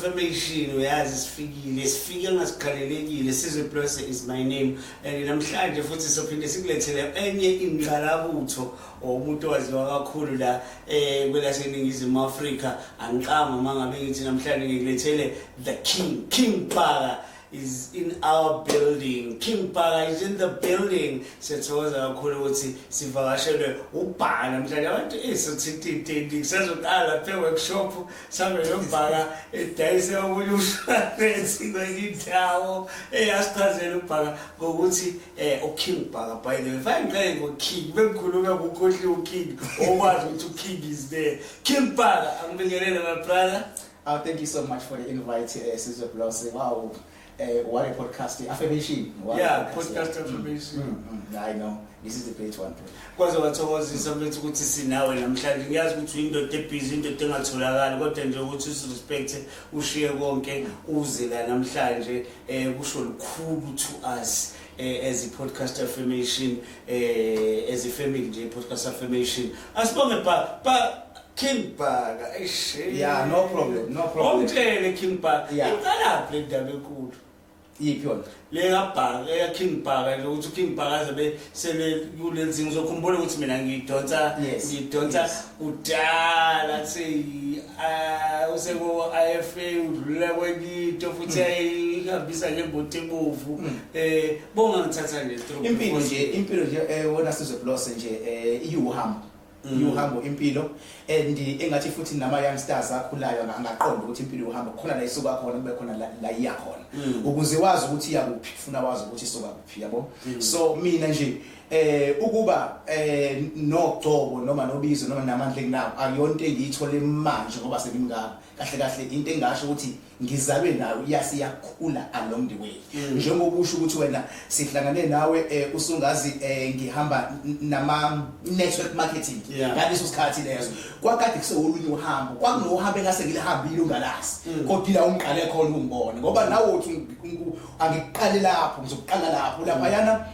Affirmation, uyazi sifikile, sifike ngasikhalelekile. Sizwe Blose is my name and namhlanje futhi sophinde sikulethele enye ingqalabutho, umuntu owaziwa kakhulu la kwelaseNingizimu Afrika. Angiqamba mangabe ngithi namhlanje ngikulethele the King, King Bhaka is in our building. King Bhaka is in the building. Siyathokoza kakhulu ukuthi sivakashelwe uBhaka namhlanje. Abantu esothinta into kusazoqala lapha e-workshop, sambe noBhaka edayise omunye umshwalensi kwenye indawo. Eyasichazela uBhaka ngokuthi uKing Bhaka, by the way, fine, ngiqale ngo-King, bengikhuluma ngukhohliwe uKing, okwazi ukuthi uKing is there. King Bhaka, angibingelele, my brother. Oh, thank you so much for the invite, Sizwe Blose. Wow, what a podcast. Affirmation. What a podcast affirmation. I know. This is the great one, bro. Kwaze kwathokozisa, mfethu, ukuthi sinawe namhlanje. Ngiyazi ukuthi uyindoda ebhizi, indoda engatholakali, kodwa nje ukuthi usirespect, ushiye konke, uze la namhlanje, kusho lukhulu to us as i-podcast affirmation, as a family nje, i-podcast affirmation. Asibonge ba King Bhaka, eish. Yeah, no problem, no problem. Ongitshele, King Bhaka, iqalaphi le ndaba enkulu? Yiphi yona? Le kaBhaka, eya King Bhaka nje, ukuthi uKing Bhaka azabe sele kulezi. Ngizokhumbula ukuthi mina ngidonsa ngidonsa kudala, seyi useko IFA, udlula kwenye into futhi ayihambisa ngemboto ebovu. Bonga ngithatha nje through. Impilo nje, impilo nje, wona Sizwe Blose nje, iwuhambo. Iwuhambo impilo, and engathi futhi nama youngsters akhulayo angaqonda ukuthi impilo iwuhambo, khona la isuka khona, kube khona la iya khona. Ukuze wazi ukuthi iya kuphi, ufuna wazi ukuthi isuka kuphi, yabo. So mina nje ukuba nogcobo noma nobizo noma namandla enginawo, akuyonto engiyithole manje ngoba sengimngaka. Kahle kahle into engasho ukuthi ngizalwe nayo, iyasiyakhula along the way. Njengoba usho ukuthi wena sihlangane nawe usungazi ngihamba nama network marketing, ngaleso sikhathi leso kwakade kusewolunye uhambo, kwakunohambo engase ngilihambile ungalazi, kodwa ila ungiqale khona ungibone, ngoba nawe uthi angikuqale lapho, ngizokuqala lapho laphayana.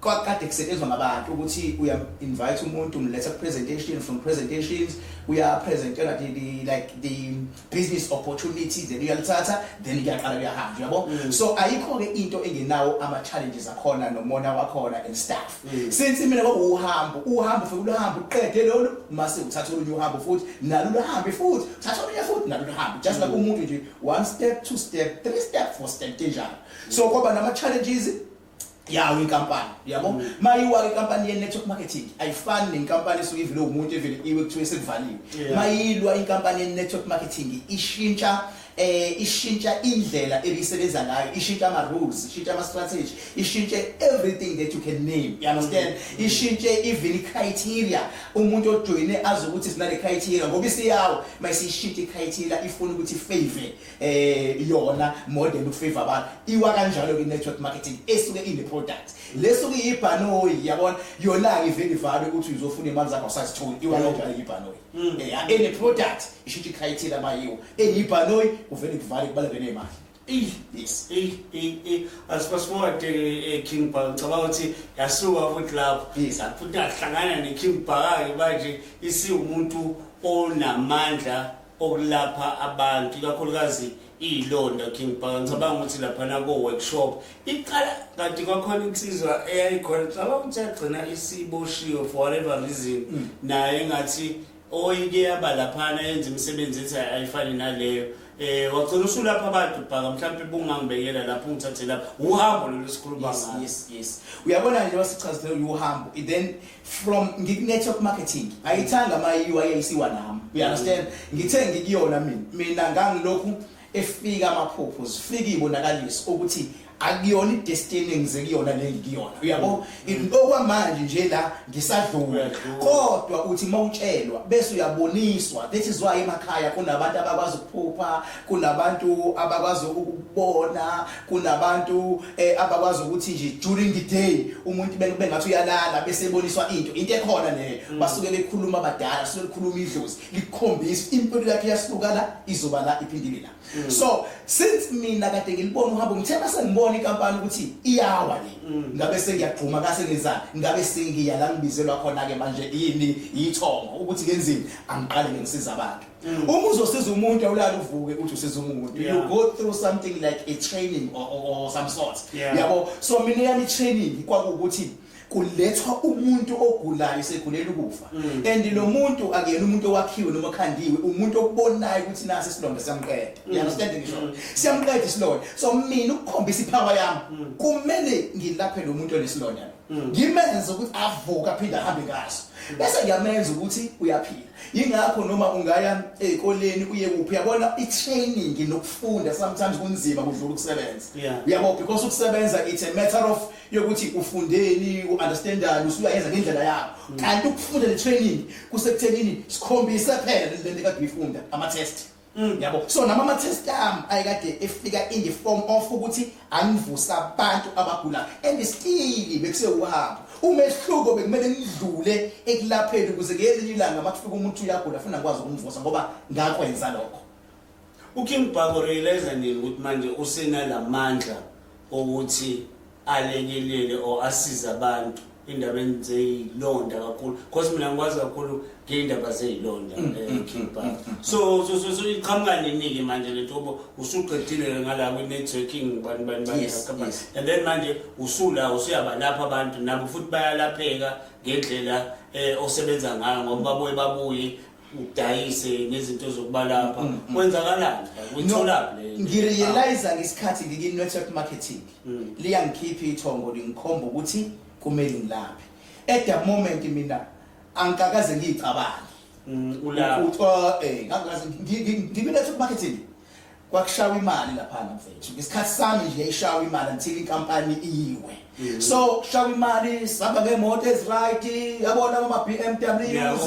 Kwakade kusetshenzwa ngabantu ukuthi uya invite umuntu, umletha ku presentation, from presentations uya presentela the like the business opportunities, then uyalithatha, then kuyaqala kuyahamba, yabo. So ayikho ke into engenawo ama challenges akhona nomona wakhona and stuff. Since mina kwakuuhambo, uhambo ufike uhambo uqede lolu, mase uthatha olunye uhambo futhi, nalo luhambe futhi, uthatha olunye futhi, nalo luhambe, just like umuntu nje, one step, two step, three step, four step, kanjalo. So kwaba nama challenges yawo inkampani, yabo. Mayiwa inkampani ye network marketing ayifani nenkampani esuke ivele umuntu evele iwe kuthiwe sekuvaliwe. Mayilwa inkampani ye network marketing ishintsha indlela ebisebenza ngayo, ishintsha ama rules, ishintsha ama strategy, ishintshe everything that you can name, you understand? Ishintshe even i criteria umuntu ojoyine azi ukuthi sinale criteria, ngoba isiyawo mayisishintsha i criteria ifuna ukuthi favor yona more than ukufavor abantu. Iwa kanjalo ke network marketing esuke ine product lesuke iyibhanoyi, yabona, yona ke ivele ivalwe ukuthi uzofuna imali zakho awusazitholi. Iwa kanjalo ibhanoyi ene product ishintsha i-criteria, mayiwo eyibhanoyi kuvele kuvale, kubaleke nemali. Yes. Eh, asifast forward, King Bhaka, ngicabanga ukuthi yasuka futhi lapho. Futhi ngahlangana ne-King Bhaka ke manje isiwumuntu onamandla okulapha abantu, ikakhulukazi iy'londa. King Bhaka, ngicabanga ukuthi laphana ko-workshop iqala, kanti kwakhona insizwa eyayikhona, ngicabanga ukuthi yagcina isiboshiwe for whatever reason, naye engathi oyike yaba laphana yenza imisebenzi ethi ayifani naleyo. Wagcina usulapha abantu, Bhaka. Mhlawumbe bungangibekela lapho, ungithathe lapho, uhambo lolu sikhuluma ngalo. Yes, uyabona nje wasichazile uhambo, then from ngiku-network marketing ayithanga mayiwa yayisiwa nami, you understand? Ngithe ngikuyona mina ngangilokhu efika amaphupho, zifika ibonakaliso ukuthi akuyona idestiny engize kuyona le ngikuyona, uyabo? Okwamanje nje la ngisadlula. Uyadlula. Kodwa uthi mawutshelwa bese uyaboniswa. That is why emakhaya kunabantu abakwazi ukuphupha, kunabantu abakwazi ukubona, kunabantu abakwazi ukuthi nje during the day umuntu bengathi uyalala bese eboniswa into ekhona leyo. Basuke bekhuluma abadala, suke bekhuluma idlozi likukhombisa impilo yakhe iyasuka la, izoba la, iphindile la. So since mina kade ngilibona uhambo, ngithe mase ngibona ngibona inkampani ukuthi iyawa le, ngabe sengiyagquma, kase ngenzani, ngabe sengiya la ngibizelwa khona ke manje, yini yithongo ukuthi ngenzini, angiqale ngisiza abantu. Uma uzosiza umuntu, awulala uvuke uthi usiza umuntu. You go through something like a training or some sort. Yabo, so mina yami training kwakuwukuthi kulethwa umuntu ogulayo, segulela ukufa, and lo muntu akuyena umuntu owakhiwe noma okhandiwe, umuntu okubonayo ukuthi nasi isilonda siyamqeda. You understand? Ngisho siyamqeda isilonda. So mina ukukhombisa ipower yami, kumele ngilaphe lo muntu onesilonda, ngimenze ukuthi avuke aphinde ahambe ngaso, bese ngiyamenza ukuthi uyaphila. Yingakho noma ungaya ey'koleni, uye kuphi, uyabona, i-training nokufunda sometimes kunzima kudlula ukusebenza. Uyabo, because ukusebenza, it's a matter of yokuthi ufundeni, u-understandani, usuyayenza ngendlela yakho, kanti ukufunda ne-training kusekuthenini sikhombise phela le nto kade uyifunda, ama-test. Yabo, so nama ama-test ami ayekade efika in the form of ukuthi angivusa abantu abagulayo, and still bekusewuhambo. Umehluko bekumele ngidlule ekulapheni ukuze ngelinye ilanga makufika umuntu uyagula, funa ngikwazi ukumvusa, ngoba ngakwenza lokho. UKing Bhaka realize nini ukuthi manje usenalamandla ukuthi alekelele or asize abantu indabeni zeyilonda kakhulu? Because mina ngikwazi kakhulu ngey'ndaba zey'londa, King Bhaka. So iqhamuka nini-ke manje lento, ngoba usuqedile ngala kwi-networking, bani bani bani, and then manje usula usuyabalapha abantu, nabo futhi bayalapheka ngendlela osebenza ngayo, ngoba babuye udayise nezinto zokubalapha? Kwenzakalani? Uyitholaphi le? Ngirealize ngesikhathi ngiki-network marketing, liyangikhipha ithongo, lingikhomba ukuthi kumele ngilaphe. At the moment mina angikakaze ngiyicabange Ulapha. Ukuthi ngangikaze ngibi-network marketing, kwakushawa imali laphana mfethu. Ngesikhathi sami nje yayishawa imali until inkampani iyiwe. So kushawa imali, sihamba ngemoto eziright, yabona, ama BMW. Yeah,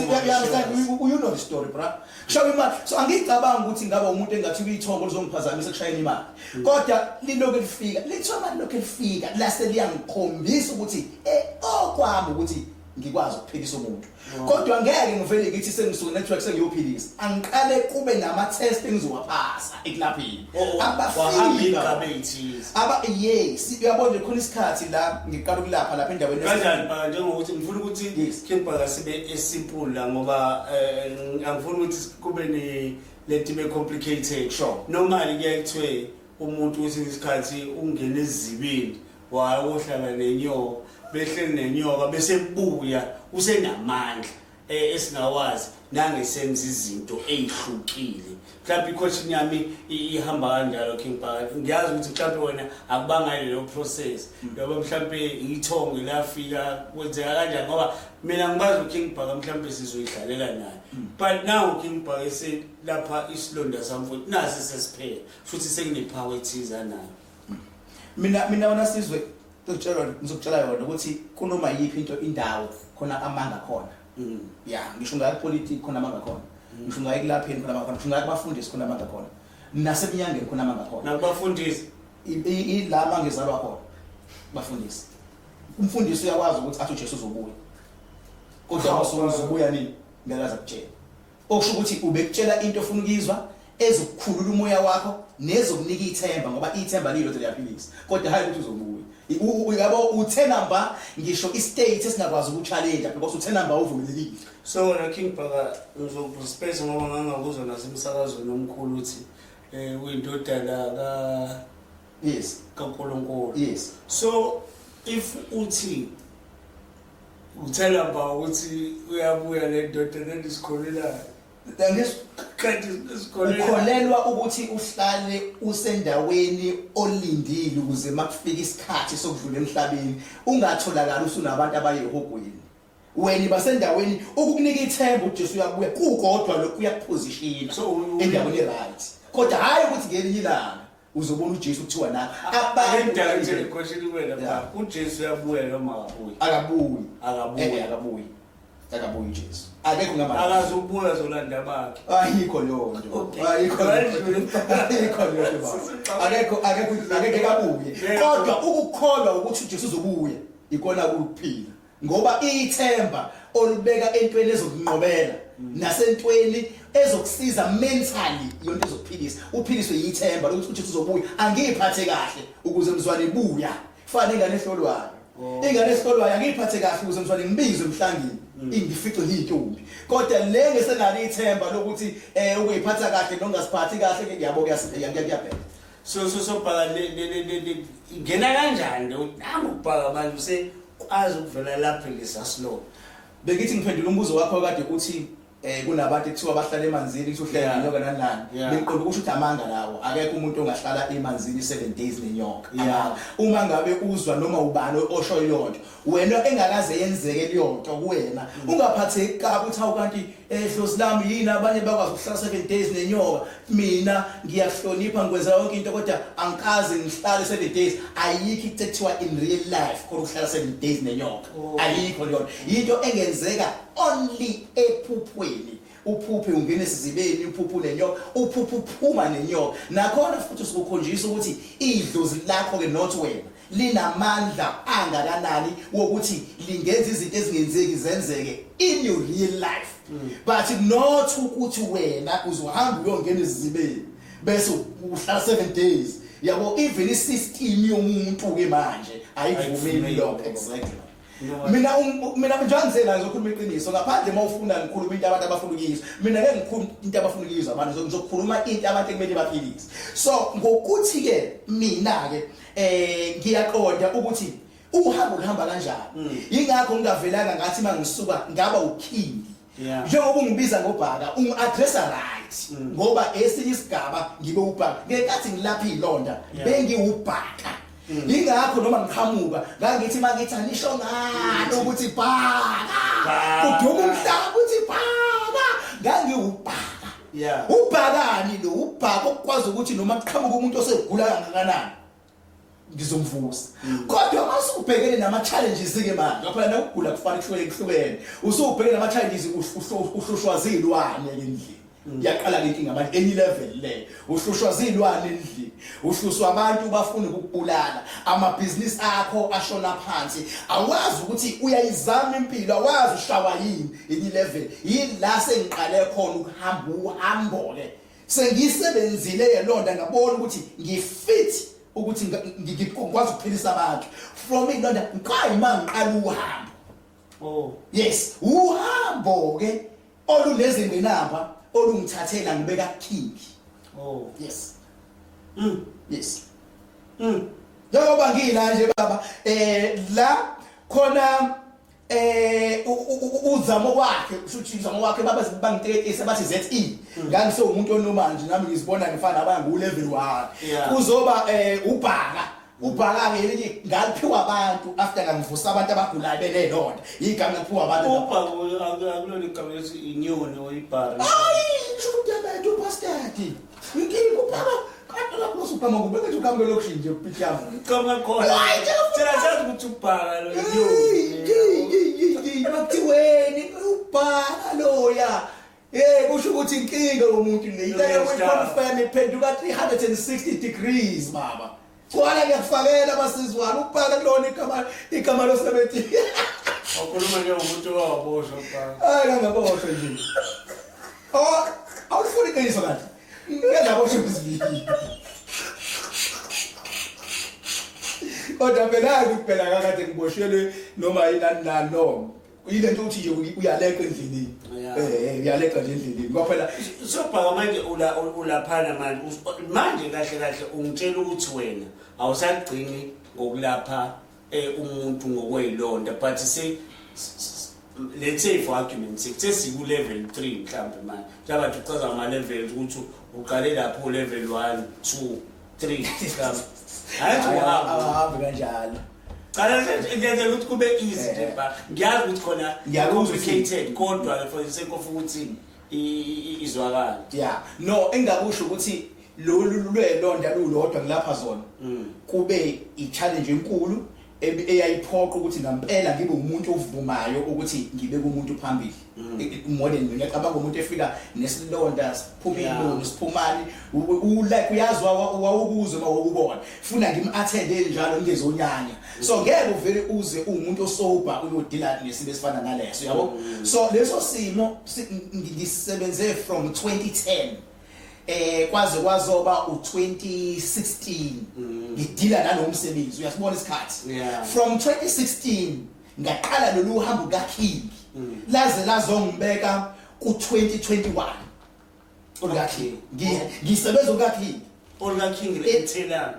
You know the story, bra. Kushawa imali, so angicabanga ukuthi ngaba umuntu engathi uyithongo lizongiphazamisa kushayela imali, kodwa lilokhu lifika, lithiwa mali lokhu lifika, lase liyangikhombisa ukuthi okwami ukuthi ngikwazi ukuphilisa umuntu, kodwa ngeke ngivele ngithi sengisuka network sengiyophilisa. Angiqale kube nama test engizowaphasa ekulapheni. Oh, wahamba Abafika iy'gaba ey'thize. Aba yes, uyabona nje, khona isikhathi la ngiqala ukulapha lapha endaweni Kanjani Bhaka? Njengokuthi ngifuna ukuthi King Bhaka sibe esimple la, ngoba angifuni ukuthi kube ne lento ibe complicated. Normally kuyaye kuthiwe umuntu kwesinye isikhathi ungena ezibini, wayohlala nenyoka, behleli nenyoka, bese buya usenamandla esingawazi nangesenza izinto ey'hlukile. Mhlawumbe i-question yami ihamba kanjalo, King Bhaka. Ngiyazi ukuthi mhlawumbe wena akubanga leyo process, ngoba mhlawumbe ithongo lafika, kwenzeka kanjani? Ngoba mina ngibazi uKing Bhaka, mhlawumbe sizoyidlalela naye, but now uKing Bhaka eselapha isilonda sami futhi nasi sesiphela, futhi sekunepower ethize anayo. Mina wona Sizwe, ngizokutshela yona ukuthi kunoma yiphi into, indawo khona amanga khona. Ya, ngisho ngaya kupolitiki khona amanga khona, ngisho ngaya ekulapheni khona amanga khona, ngisho ngaya kubafundisi khona amanga khona, naseminyangeni khona amanga khona. Nakubafundisi? Ila mangezalwa khona bafundisi. Umfundisi uyakwazi ukuthi athi uJesu uzobuya, kodwa uzobuya nini ngeke aze akutshele. Okusho ukuthi ubekutshela into ofuna ukuyizwa, ezokukhulula umoya wakho nezokunika ithemba, ngoba ithemba lilodwa liyaphilisa, kodwa hayi ukuthi uzobuya. Uyabo, uthe number, ngisho istate esingakwazi ukuchallenge because uthe number uvumelekile. So wena King Bhaka, ngizokuspace ngoba ngangakuzwa nasemsakazweni omkhulu ukuthi uyindodana ka kaNkulunkulu. So if uthi uthela ba ukuthi uyabuya le ndoda nendisikholelayo, kanti sikholelwa Ukholelwa ukuthi uhlale usendaweni olindile ukuze makufika isikhathi sokudlula emhlabeni ungatholakala usunabantu abayehogweni. Wena basendaweni ukukunika ithemba uJesu uyabuya, kukodwa lokhu kuyakupositiona So, endaweni right, kodwa hayi ukuthi ngelinye ilanga uzobona uJesu kuthiwa na Ake ngidirect question kuwena. Baba, uJesu uyabuya noma akabuyi? Akabuyi. Akabuyi. Akabuyi, akabuyi uJesu, akekho ngama Akaze ukubuya zolanda bakhe. Ayikho leyo nto. Ayikho leyo nto. Ayikho leyo nto, baba. Akekho, akekho kabuye. Kodwa ukukholwa ukuthi uJesu uzobuya ikona kuphila, ngoba ithemba. olubeka entweni ezokunqobela nasentweni ezokusiza mentally, iyonto ezokuphilisa, uphiliswe yithemba lokuthi uJesu uzobuya. Angiyiphathe kahle ukuze mzwane buya, fana ingane ehlolwayo. Ingane ehlolwayo, angiyiphathe kahle ukuze mzwane ngibizwe emhlangeni, ingifice ngiyintombi. Kodwa le ngesenalo ithemba lokuthi ukuyiphatha kahle nongasiphathi kahle ke, ngiyabo, kuyabheka. So Bhaka, le ingena kanjani le uthi nangu uBhaka manje usekwazi ukuvela lapha lesasilo? Bengithi ngiphendula umbuzo wakho kade uthi kunabantu ekuthiwa bahlala emanzini, kuthi uhlala nenyoka nani nani. Bengiqonda ukusho ukuthi amanga lawo, akekho umuntu ongahlala emanzini 7 days nenyoka. Amanga. Uma ngabe uzwa noma ubani osho leyo nto, wena engakaze yenzeke leyo nto kuwena, ungaphatheki kabi uthi, "Hawu, kanti dlozi lami, yini abanye bakwazi ukuhlala 7 days nenyoka? Mina ngiyahlonipha, ngikwenza yonke into, kodwa angikaze ngihlale 7 days." Ayikho into ekuthiwa in real life khona ukuhlala 7 days nenyoka. Ayikho leyo nto. Yinto engenzeka only ephuphweni, uphuphe ungene esizibeni, uphuphe unenyoka, uphuphe uphuma nenyoka. Nakhona futhi usikukhonjisa ukuthi idlozi lakho ke, not wena, linamandla angakanani wokuthi lingenza izinto ezingenzeki zenzeke in your real life, but not ukuthi wena uzohamba uyongena esizibeni bese uhlala 7 days, yabo. Even isystem yomuntu ke manje ayivumeli lokho, exactly. Mina njengoba ngisela, ngizokhuluma iqiniso ngaphandle uma ufuna ngikhuluma into abantu abafuna ukuyizwa. Mina ngeke ngikhulume into abafuna ukuyizwa abantu, ngizokhuluma into abantu ekumele baphilise. So ngokuthi ke mina ke ngiyaqonda ukuthi uhambo luhamba kanjani, ingakho ngingavelanga ngathi mangisuka ngaba uking. Njengoba ungibiza ngoBhaka, ungi-addressa right, ngoba esinye isigaba ngibe uBhaka ngenkathi ngilapha ilonda. Bengiwubhaka, ingakho noma ngiqhamuka ngangithi mangithi anisho ngani ukuthi Bhaka. Bhaka. Kuduma umhlaba ukuthi Bhaka, ngangiwubhaka. Ubhakani lo? Ubhaka okwazi ukuthi noma kuqhamuka umuntu osegula kangakanani, ngizomvusa. Kodwa mase ubhekene nama challenges ke manje, phela nokugula kufanele kuhlukene kuhlukene, usubhekene nama challenges, uhlushwa zilwane ke endlini. Yaqala ke inkinga manje, enye level le. Uhlushwa zilwane endlini, uhluswa abantu bafuna ukukubulala, amabhizinisi akho ashona phansi, awazi ukuthi uyayizama impilo, awazi ushawa yini. Enye level yila sengiqale khona ukuhamba uhambo ke, sengisebenzile yelonda, ngabona ukuthi ngifit ukuthi ngikwazi ukuphilisa abantu from ilonda ngiqayi mangiqala uhambo. Yes, uhambo ke olunezingqinamba olungithathela ngibeka king. Yes. Yes. Njengoba ngila nje baba, la khona uzamo wakhe, ushuthi uzamo wakhe baba, bangiteketisa bathi ZE, ngangisewumuntu onoma nje nami ngizibona ngifana nabanye ngu level 1. Kuzoba uBhaka. Ubhaka ke elinye ngaliphiwa abantu after ngangivusa abantu abagulayo benelonda, igama ngiphiwa abantu. Ubhaka akulona igama lethi inyoni oyibhara? Hayi, sho ukuthi ubastard inkinga ubhaka kanti lapho usubhama kube nje uqhamuke lokishini nje kupitshama. Qhamuka khona. Hayi, Thina sazi ukuthi ubhaka lo inyoni. Bakuthiweni ubhaka loya? Kusho ukuthi inkinga yomuntu le into yokuyiconfirm iphenduka 360 degrees baba. Gcwala, ngiyakufakela abasizwana ubhaka kulona igama lo 70. Wakhuluma njengomuntu owaboshwa, ubhaka. Hayi, kangaboshwa nje. Oh, awufuni iqiniso kanti. Ngeke ngaboshwa izibili. Kodwa phela kuphela kakade ngiboshelwe noma yinani nani, no. Yile nto uthi nje uyaleqa endleleni. Uyaleqa nje endleleni. Ngoba phela So Bhaka, manje ulaphana manje, manje kahle kahle ungitshela ukuthi wena awusagcini ngokulapha umuntu ngokweyilonda, but say let's say for argument's sake sesiku level 3 mhlambe manje, njengoba nje uchaza ngama levels ukuthi uqale lapho level 1 2 3 mhlambe, hayi, uhamba Awahambi kanjalo. Cala ngiyenzela ukuthi kube easy nje ba, ngiyazi ukuthi khona Ngiyakuzwa. Complicated, kodwa ke for the sake of ukuthi izwakale. Yeah. No, engakusho ukuthi lolu lwelonda lulodwa ngilapha zona. Kube i-challenge enkulu. Eyayiphoqa ukuthi ngampela ngibe umuntu ovumayo ukuthi ngibeke umuntu phambili more than mina. Ngiyacabanga umuntu efika nesilonda siphuma ilungu siphumani, like uyazi wawukuzwe uma wawubona funa ngim-attende njalo ngingezonyanya. So ngeke uvele uze uwumuntu osober uyodila nesimo esifana naleso, yabo. So leso simo ngisebenze from 2010 kwaze kwazoba u2016 ngidila nalowo msebenzi, uyasibona isikhathi. From 2016 ngaqala lolu hambo kaKing, laze lazongibeka ku2021 olukaKing. Ngisebenza okaKing. OlukaKing lethela?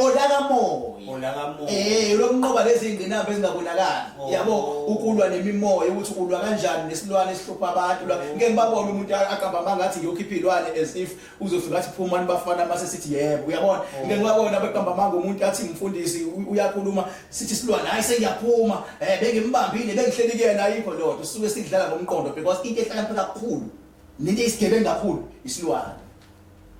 Olakamoya. Olakamoya. Lokunqoba lezi ingqinamba ezingabonakali. Yabo, ukulwa nemimoya, ukuthi ulwa kanjani nesilwane esihlupha abantu la. Ngeke ngibabone umuntu aqamba mangathi ngiyokhipha ilwane, as if uzofika athi, "Phumani bafana," mase sithi yebo, uyabona. Ngeke ngibabone abaqamba manga, umuntu athi mfundisi uyakhuluma, sithi silwane, hayi, sengiyaphuma, bengimbambile, bengihleli kuyena. Ayikho loo nto, sisuke sidlala ngomqondo, because into ehlakaniphe kakhulu nento eyisigebengu kakhulu isilwane.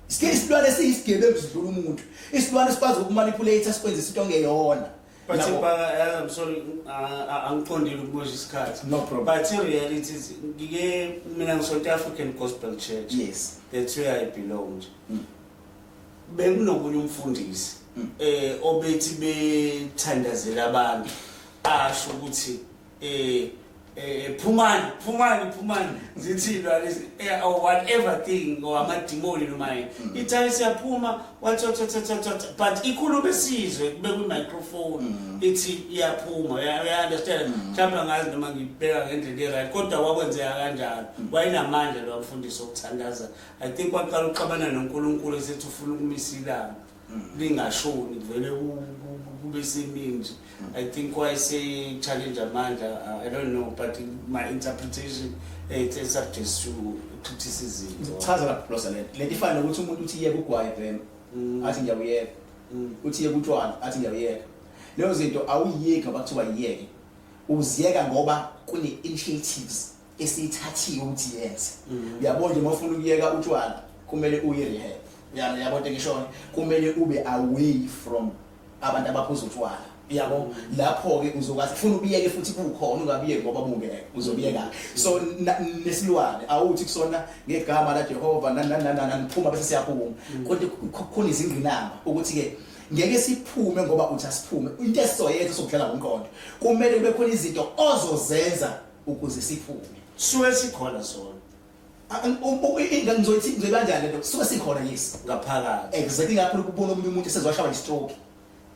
Isilwane siyisigebengu sidlula umuntu. Isilwane sikwazi ukumanipulate, sikwenzisa into ongeyona. But Yabo. Bhaka, I'm sorry, angiqondile ukubosha isikhathi. No problem. But in reality is, ngike mina ngisonto African Gospel Church. That's where I belong. Bekunokunye umfundisi obethi bethandazela abantu, asho ukuthi phumani, phumani, phumani, zithi lezi or whatever thing or amadimoni noma yini, ithi siyaphuma, wathi wathi, but ikhulume sizwe kube kwi microphone ithi iyaphuma. Uya understand? Mhlawumbe angazi noma ngibheka ngendlela e-right, kodwa kwakwenzeka kanjalo. Wayenamandla lo mfundisi okuthandaza. I think waqala ukuxabana noNkulunkulu, esethi ufuna ukumisa ilanga lingashoni, kuvele kube semini nje. I think wayese challenge amandla. I don't know, but my interpretation, it's subject to criticism. Chaza lapho, Blosa. Le nto ifana nokuthi umuntu uthi yeka ugwayi vele, athi ngiyawuyeka. Uthi yeka utshwala, athi ngiyawuyeka. Leyo zinto awuyiyeki ngoba kuthiwa yiyeke, uziyeka ngoba kune-initiatives esiyithathiwe ukuthi yenze. Uyabona nje, uma ufuna ukuyeka utshwala kumele uye rehab. Uyabona into engishona? Kumele ube away from abantu abaphuza utshwala, yabo. Lapho-ke uzokwazi funa ubiyeke futhi bukhona, ungabiyeki ngoba bungekho, uzobiyeka. So nesilwane awuthi kusona ngegama la Jehova nani nani nani nani, phuma, bese siyaphuma. Kodwa kukhona izingqinamba ukuthi-ke ngeke siphume ngoba uthi asiphume. Into esizoyenza sokudlala ngomqondo, kumele kube khona izinto ozozenza ukuze siphume. Suke sikhona sona? Ngizoyithi ngizoyi kanjani lento? Suke sikhona, yes. Ngaphakathi. Exactly. Ingakho ukubona omunye umuntu esezwashawa i-stroke,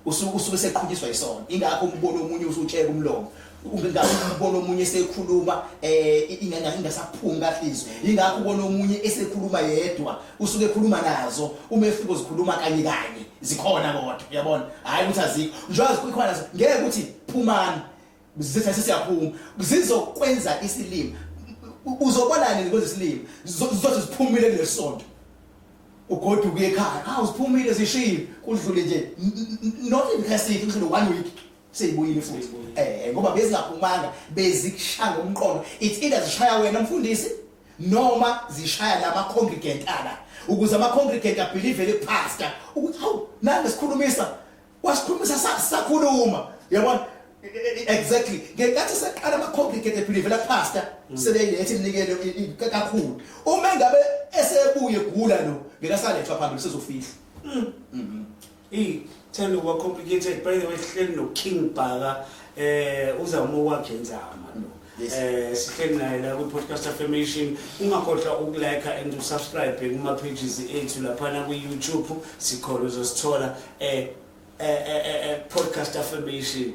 usuke seqhutshiswa yisona. Ingakho umbona omunye usutsheka umlomo, ingakho umbona omunye esekhuluma ingasaphumi kahle izwi, ingakho ubona omunye esekhuluma yedwa, usuke ekhuluma nazo. Umehluko zikhuluma kanye kanye, zikhona kodwa, uyabona, hayi ukuthi azikho. Njengoba zikhona, ngeke ukuthi phumani zithi sesiyaphuma, zizokwenza isilima. Uzobona nini kwenza isilima? Zizothi ziphumile kulesonto, ugoduka uye ekhaya, hawu, ziphumile, zishilo, kudlule nje not even kasike, kudlule one week, seyibuyile futhi. Ngoba bezingaphumanga, bezikushaya ngomqondo. It's either zishaya wena mfundisi noma zishaya lama congregant ala, ukuze ama congregant abelieve le pastor ukuthi hawu, nange sikhulumisa, wasikhulumisa, sakhuluma, uyabona. Exactly, ngenkathi seqala ama congregant ebelieve la pastor, sebeyilethe iminikelo kakhulu. Uma ngabe esebuye gula lo, ngeke asalethwa phambili, sezofihla. Eh, tell you what, complicated. By the way, sihleli no King Bhaka, uzama ukwakhe nzama lo. Sihleli naye la ku podcast affirmation. Ungakhohlwa ukulike and usubscribe kuma pages ethu laphana ku YouTube, sikhona, uzosithola podcast affirmation,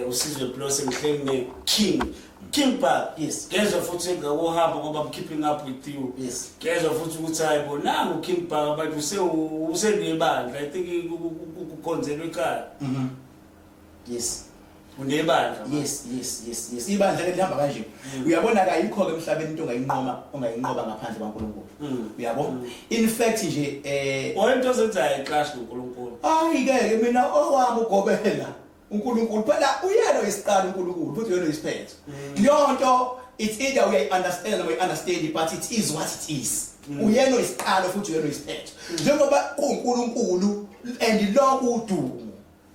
uSizwe Blose, ngihleli ne King Bhaka. Ngezwa futhi ngakuhamba ngoba I'm keeping up with you. Ngezwa futhi ukuthi hayi bo, nangu King Bhaka, abantu usenebandla. I think kukhonzelwe ekhaya. Yes. Unebandla? Yes, ibandla lihamba kanje. Uyabona, kayikho ke emhlabeni into ongayinqoba ngaphandle kwaNkulunkulu. Uyabo, in fact nje Oyinto ozenzayo iclash noNkulunkulu. Hayi ke, mina owami ugobela uNkulunkulu phela, uyena isiqalo uNkulunkulu, futhi uyena isiphetho. Leyo nto, it's either uyayi understand noma uyi understand, but it is what it is. Uyena isiqalo futhi uyena isiphetho, njengoba kuNkulunkulu and lonke udumo.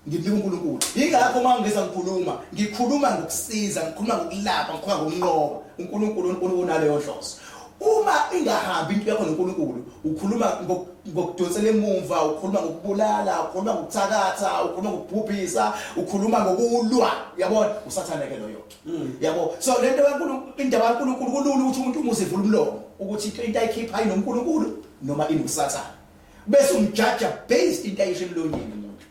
Nginika uNkulunkulu. Ingakho uma ngeza ngikhuluma, ngikhuluma ngokusiza, ngikhuluma ngokulapha, ngikhuluma ngokunqoba. UNkulunkulu unaleyo nhloso. Uma ingahambi into yakho noNkulunkulu, ukhuluma ngokudonsela emumva, ukhuluma ngokubulala, ukhuluma ngokuthakatha, ukhuluma ngokubhubhisa, ukhuluma ngokulwa. Uyabona? Usathane ke loyo. Yabo. So lento kaNkulunkulu, indaba kaNkulunkulu kulula ukuthi umuntu umuze evula umlomo ukuthi into ayikhipha inoNkulunkulu noma inoSathane. Bese umjaja based into ayisho emlonyeni umuntu.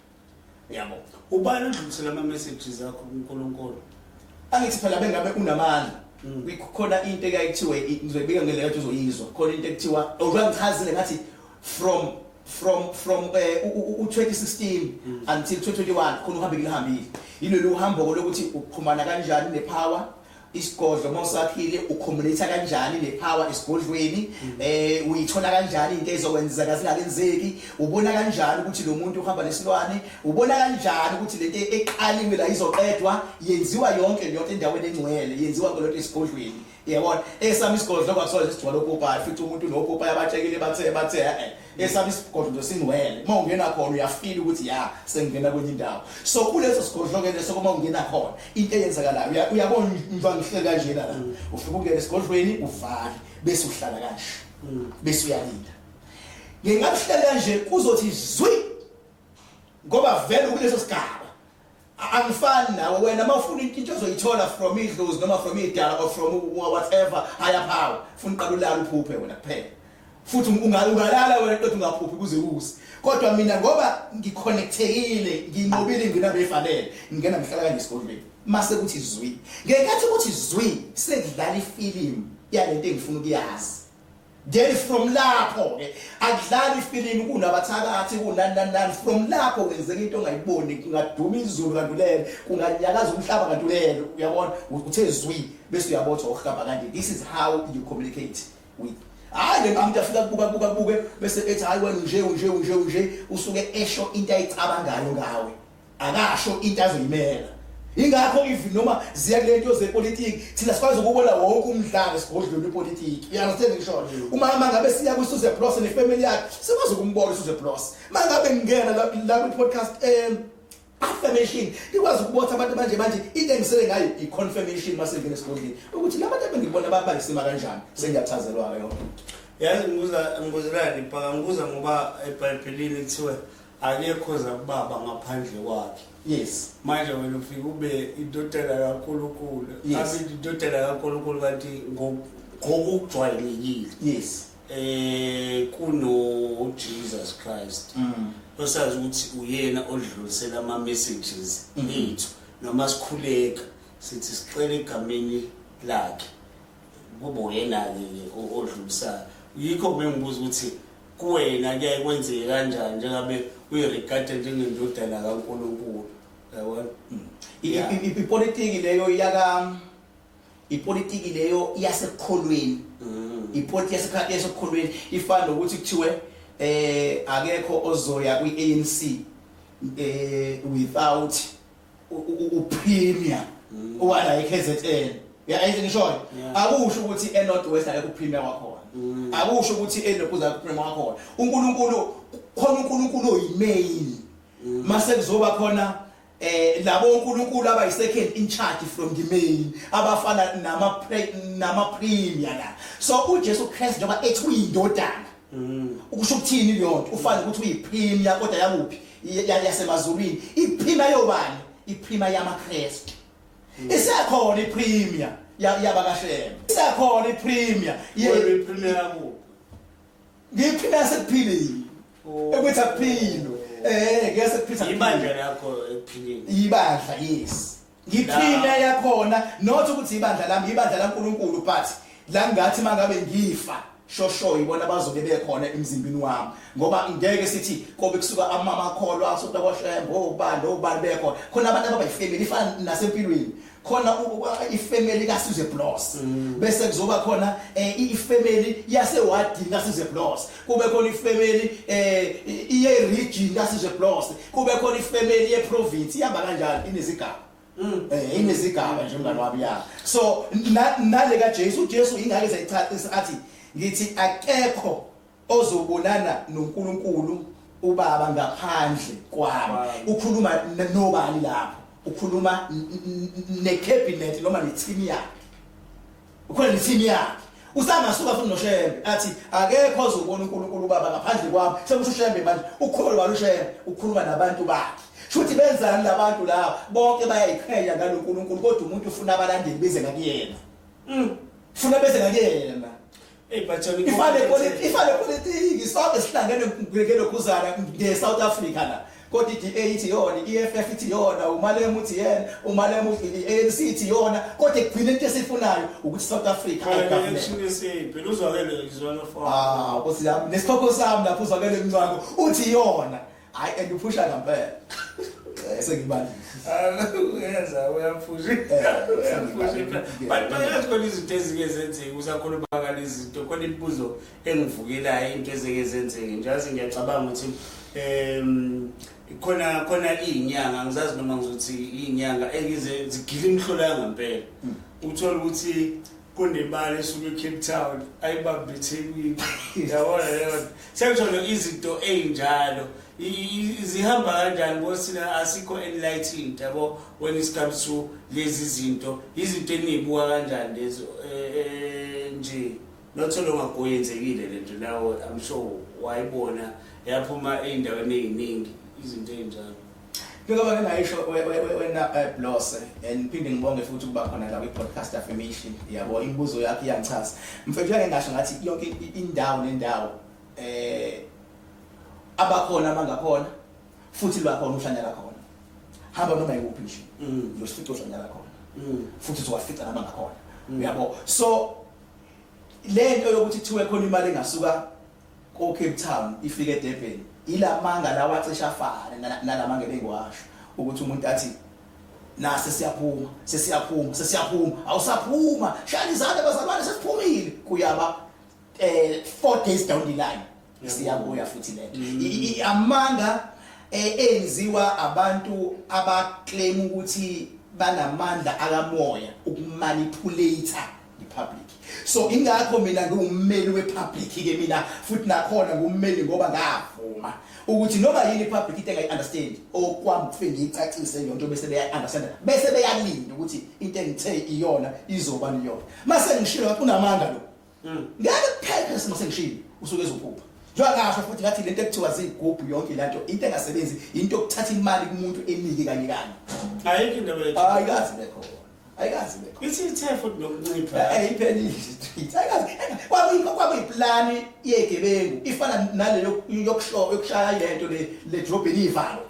Yabo. Ubani odlulisela ama messages akho kuNkulunkulu? Angithi phela bengabe unamandla. Kukhona into ekayithiwe ngizoyibika ngendlela ethi uzoyizwa. Khona into ekuthiwa awukangichazile ngathi from u-2016 until 2021 khona uhambe ngilihambile. Yilolu uhambo lokuthi uxhumana kanjani nepower, isigodlo mawusakhile ucommunicate kanjani nepower esigodlweni, uyithola kanjani into ezokwenzeka zingakenzeki, ubona kanjani ukuthi lo muntu uhamba nesilwane, ubona kanjani ukuthi lento eqaliwe la izoqedwa, yenziwa yonke leyo endaweni engcwele, yenziwa kulento esigodlweni. Yabona, esami isigodlo kwakusona sigcwele opopayi, futhi umuntu nopopayi abatshekile bathe esami isigodlo nje singcwele. Uma ungena khona uyafeel ukuthi ya sengingena kwenye indawo. So kuleso sigodlo ke leso uma ungena khona into eyenzakalayo uyabona ngiva ngihleli kanjena la, ufika ungena esigodlweni uvale bese uhlala kanje, bese uyalinda. Ngingakuhlela kanje kuzothi zwi, ngoba vele kuleso sigaba angifani nawe. Wena mawufuna into ozoyithola from idlozi noma from idala or from whatever higher power, ufuna uqala ulala uphuphe wena kuphela, futhi ungalala wena kodwa ungaphuphi kuze kuse. Kodwa mina ngoba ngiconnectekile, nginqobile ingqinamba efanele, ngingena ngihlala kanje esigodlweni, mase kuthi zwi. Ngenkathi kuthi zwi sekudlala ifilimu yalento engifuna ukuyazi. Then from lapho ke akudlali ifilimu, kunabathakathi, kunani nani nani. From lapho kwenzeka into ongayiboni, kungaduma izulu kantulele, kunganyakaza umhlaba kantulele. Uyabona, uthe zwi bese uyabothwa ukuhamba kanje. This is how you communicate with. Hayi lento umuntu afika kubuka kubuka kubuke bese ethi hayi wena unje unje unje unje, usuke esho into ayicabangayo ngawe, akasho into azoyimela. Ingakho even noma ziya kule nto zepolitiki, thina sikwazi ukubona wonke umdlalo esigodlweni wepolitiki. You understand ngisho? Uma mangabe siya kuSizwe Blose nefamily yakhe, sikwazi ukumbona uSizwe Blose. Mangabe ngingena la kwi podcast affirmation, ikwazi ukubotha abantu manje manje into engisele ngayo i confirmation mase ngene esigodlweni ukuthi labantu ebengibona bayisima kanjani, sengiyachazelwa ke yona. Yazi ngibuza ngibuzelani bhaka, ngibuza ngoba eBhayibhelini kuthiwe akekho zakubaba ngaphandle kwakhe. Yes. Manje wena ufika ube indodana kaNkulunkulu. Yes. Abe indodana kaNkulunkulu kanti ngokujwayelekile. Yes. Kuno Jesus Christ. Osazi ukuthi uyena odlulisela ama messages ethu noma sikhuleka sithi sicela egameni lakhe. Kube uyena ke odlulisayo. Yikho bengibuza ukuthi kuwena kuyaye kwenzeke kanjani njengabe uyiregard njengendodana kaNkulunkulu. Yabona? Ipolitiki leyo yaka ipolitiki leyo yasekukholweni. Ipolitiki yasekukholweni ifana nokuthi kuthiwe akekho ozoya kwi-ANC without upremier owala eKZN. Uyayenza ngisho? Akusho ukuthi eNorth West akekho upremier wakhona. Akusho ukuthi eNokuza akekho upremier wakhona. uNkulunkulu khona, uNkulunkulu oyimain. Mase kuzoba khona labo uNkulunkulu abayi second in charge from the main, abafana nama premier la. So uJesu Christ njengoba ethi uyindodana, ukusho ukuthini leyo nto? Ufana ukuthi uyipremier, kodwa yakuphi? Yasemazulwini. Ipremier yobani? Ipremier yamaKristu. Isekhona ipremier yabakaShembe, isekhona ipremier. Wena uyipremier yakuphi? Ngiyipremier sekuphilile. Ekuthi akuphilwe ngeke sekuphila. Ibandla lakho ekuphileni. Ibandla, yes, ngiphile yakhona, not ukuthi ibandla lami, ibandla laNkulunkulu, but la ngathi mangabe ngifa shosho ibona bazobe bekhona emzimbeni wami, ngoba ngeke sithi kobe kusuka amamakholwa asonta kwaShembe, obani obani bekhona khona. Abantu abayifamily ifana nasempilweni, khona ifamily kaSizwe Blose, bese kuzoba khona ifamily yasewadini kaSizwe Blose, kube khona ifamily iye region kaSizwe Blose, kube khona ifamily ye province. Ihamba kanjani, inezigaba. Inezigaba nje umngane wami ya. So nale kaJesu, uJesu ingake zayichacisa athi ngithi akekho ozobonana noNkulunkulu. Ubaba ngaphandle kwami. Ukhuluma nobani lapho? Ukhuluma necabinet noma neteam yakhe. Ukhona neteam yakhe. Usangasuka futhi noShembe athi akekho ozobona uNkulunkulu ubaba ngaphandle kwami. Sekusho uShembe manje, ukhuluma bani uShembe? Ukhuluma nabantu bakhe. Shuthi benzani labantu laba? Bonke bayayiqhenya ngaloNkulunkulu kodwa umuntu ufuna abalandeli beze ngakuyena. Funa beze ngakuyena. Hey but ifane politiki, ifane politiki sonke sihlangene ngelokhuzana nge-South Africa la. Kodwa i-DA ithi yona, i-EFF ithi yona, uMalema uthi yena, uMalema uthi i-ANC ithi yona, kodwa ekugcineni into esiyifunayo ukuthi South Africa ayigovern. Phela uzwakele izwana for. Ah, nkosi yami, nesikhokho sami lapho uzwakele mncwango uthi yona. Hayi and uphusha ngempela. Sengibali. Uyenza uyaphusha. Uyaphusha. But phakathi khona izinto ezike zenzeke usakhuluma ngalezi zinto khona imibuzo engivukelayo into ezike zenzeke nje yazi ngiyacabanga ukuthi khona khona izinyanga ngizazi noma ngizothi izinyanga ekize zigila imihlola yangempela. Uthola ukuthi kunemali esuke eCape Town ayibambe eThekwini yabona leyo sengisholo izinto ezinjalo zihamba kanjani ngoba thina asikho enlightened yabo when it comes to lezi zinto izinto enizibuka kanjani lezo nje not so long ago yenzekile lento nawe I'm sure wayibona yaphuma ey'ndaweni ey'ningi izinto ey'njalo. Njengoba ngingayisho wena Blose and ngiphinde ngibonge futhi ukuba khona la kwi-podcast affirmation yabo imibuzo yakho iyangichaza mfethu ngeke ngasho ngathi yonke indawo nendawo abakhona abangakhona futhi lwakhona uhlanya lakhona hamba noma ikuphi nje uyosifica uhlanya lakhona futhi uzowafica nabangakhona uyabo so lento yokuthi kuthiwe khona imali engasuka ko Cape Town ifike eDurban ilamanga lawa acishe afane nalamanga ebengiwasho ukuthi umuntu athi nase siyaphuma sesiyaphuma sesiyaphuma awusaphuma shaya izandla bazalwane sesiphumile kuyaba 4 days down the line siyabuya futhi lento amanga enziwa abantu abaclaim ukuthi banamandla akamoya ukumanipulate ipublic so ingakho mina ngiwummeli wepublic ke mina futhi nakhona ngummeli ngoba ngavuma ukuthi noma yini ipublic into engayi-understand okwami kufike ngiyicacise yonto bese beyayi-understand bese beyalinda ukuthi into engithe iyona izoba niyona mase ngishilo ngathi unamanga lo ngeke kuphephe isimo sengishilo usuke ezophupha njengoba ngasho futhi ngathi lento ekuthiwa ziyigubhu yonke lanto into engasebenzi into yokuthatha imali kumuntu enike kanye kanye ayikho indaba yethu ayikazi bekhona ayikazi bekho ithi ithe futhi nokuncipha iphelile street ayikazi kwakuyiplani yegebengu ifana nale yokushaya lento le le drobheni ivalo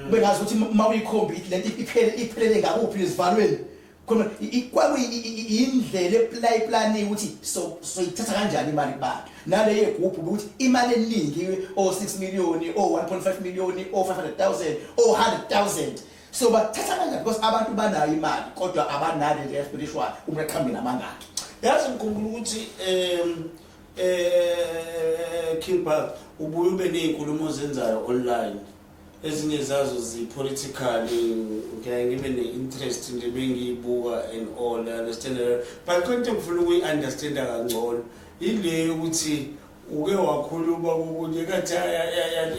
kube ngazi ukuthi uma uyikhombi ithi lento iphele iphelele ngakuphi lesivalweni khona kwakuyindlela eplani ukuthi so soyithatha kanjani imali kubantu nale yegubhu ukuthi imali eningi o 6 million o 1.5 million o 500,000 o 100,000 so bathatha kanjani because abantu banayo imali kodwa abanayo le spiritual umuntu aqhambe namangaki yazi ngikhumbula ukuthi King Park ubuye ube nezinkulumo ozenzayo online ezinye zazo zi-political ngiyaye ngibe ne-interest nje bengiyibuka and all I understand but khona into engifuna ukuyi-understanda kangcono ile yokuthi uke wakhuluma kokunye kathi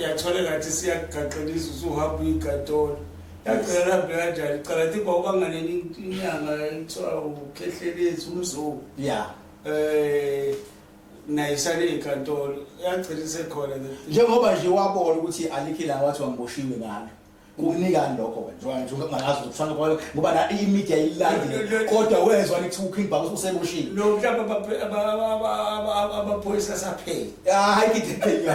yathola ngathi siyakugaqelisa usuhamba uyinkantolo yagcina lambe kanjani cala thi kwawubanganeni inyanga ekuthiwa ukhehlelezi umzungu yeah nayisale inkantolo yagcina isekhona njengoba nje wabona ukuthi alikho ilanga wathi wangiboshiwe ngalo kukunikani lokho wena njengoba nje ungazi ukuthi kufanele kwayo ngoba na i-media ilandile kodwa wezwa lithi uKing Bhaka useboshiwe no mhlawumbe amaphoyisa asaphela hayi ngithepenya